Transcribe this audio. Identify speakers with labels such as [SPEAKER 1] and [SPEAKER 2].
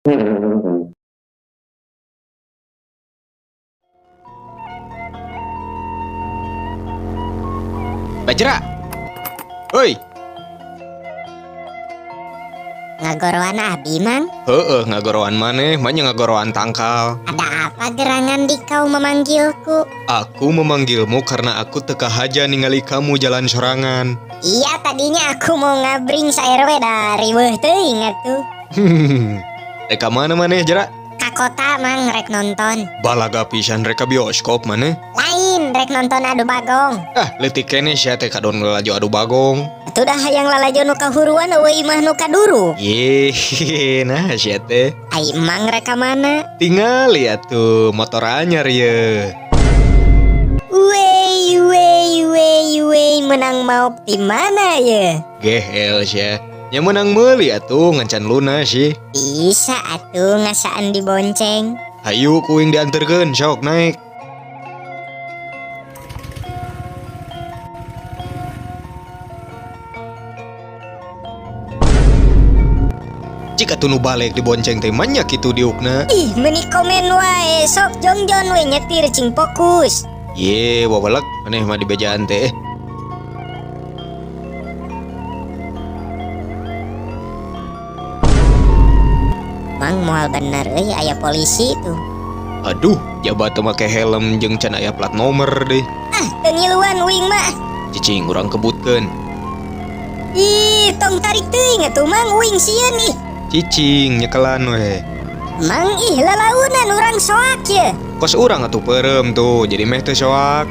[SPEAKER 1] Bajra. Hoi.
[SPEAKER 2] Ngagoroan abi, Mang?
[SPEAKER 1] Heeh, ngagoroan maneh, manya ngagoroan tangkal.
[SPEAKER 2] Ada apa gerangan di kau memanggilku?
[SPEAKER 1] Aku memanggilmu karena aku teu kahaja ningali kamu jalan sorangan.
[SPEAKER 2] Iya, tadinya aku mau ngabring sa RW da riweuh teuing atuh.
[SPEAKER 1] Rek ka mana maneh, Jra?
[SPEAKER 2] Ka kota, Mang, rek nonton.
[SPEAKER 1] Balaga pisan rek ka bioskop maneh.
[SPEAKER 2] Lain, rek nonton adu bagong.
[SPEAKER 1] Ah, leutik keneh sia teh kadon lalajo adu bagong.
[SPEAKER 2] Atuh dah hayang lalajo nu kahuruan euweuh imah nu kaduru.
[SPEAKER 1] Ye, nah sia teh.
[SPEAKER 2] Ai Mang rek ka mana?
[SPEAKER 1] Tingal lihat tuh motor anyar ye.
[SPEAKER 2] Wey, wey, wey, wey, menang maok di mana ye?
[SPEAKER 1] Gehel sia. Nya menang meuli atuh ngan can lunas sih.
[SPEAKER 2] Bisa atuh ngasaan dibonceng.
[SPEAKER 1] Hayu kuing dianterkeun sok naik. Cik atuh nu balik dibonceng teh manya kitu diukna.
[SPEAKER 2] Ih, meuni komen wae, sok jongjon we nyetir cing fokus.
[SPEAKER 1] Ye, wawalek maneh mah dibejaan teh.
[SPEAKER 2] Mang moal bener euy aya polisi tuh.
[SPEAKER 1] Aduh, jaba teu make helm jeung can aya plat nomor deh.
[SPEAKER 2] Ah, teu ngiluan uing mah.
[SPEAKER 1] Cicing urang kebutkeun.
[SPEAKER 2] Ih, tong tarik teuing atuh Mang, uing sieun ih.
[SPEAKER 1] Cicing nyekelan we.
[SPEAKER 2] Mang ih lalaunan urang soak ye.
[SPEAKER 1] Kos urang atuh peureum tuh, jadi meh teu soak.